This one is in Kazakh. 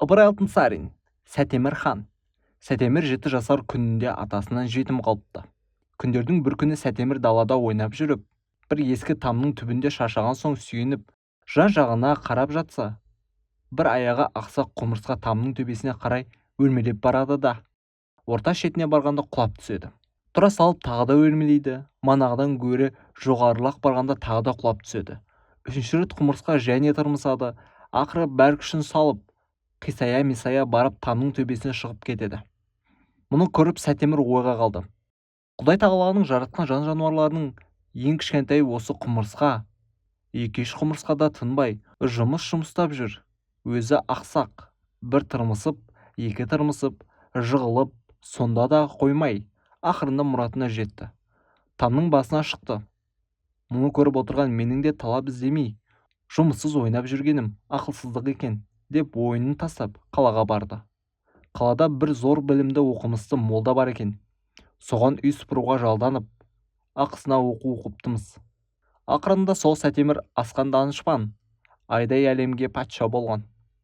Ыбырай Алтынсарин, Сәтемір хан. Сәтемір 7 жасар күнінде атасынан жетім қалыпты. Күндердің бір күні Сәтемір далада ойнап жүріп, бір ескі тамның түбінде шаршаған соң сүйеніп, жан-жағына қарап жатса, бір аяғы ақсақ құмырсқа тамның төбесіне қарай өрмелеп барады да, орта шетіне барғанда құлап түседі. Тұра салып тағы да өрмелейді. Манағыдан гөрі жоғарылақ барғанда тағы да құлап түседі. Үшінші рет құмырсқа және тырмысады. Ақыры бар күшін салып, қисая-мисая барып тамның төбесіне шығып кетеді. Мұны көріп, Сәтемір ойға қалды. Құдай тағаланың жаратқан жан-жануарларының ең кішкентайы осы құмырсқа. Екі-үш құмырсқа да тынбай жұмыс жұмыстап жүр. Өзі ақсақ, бір тырмысып, екі тырмысып, жығылып, сонда да қоймай, ақырында мұратына жетті. Тамның басына шықты. Мұны көріп отырған менің де талап іздемей, жұмыссыз ойнап жүргенім ақылсыздық екен деп ойынын тастап, қалаға барды. Қалада бір зор білімді, оқымысты молда бар екен. Соған үй сыпыруға жалданып, ақысына оқу оқыптымыз. Ақырында сол Сәтемір асқан данышпан, айдай әлемге патша болған.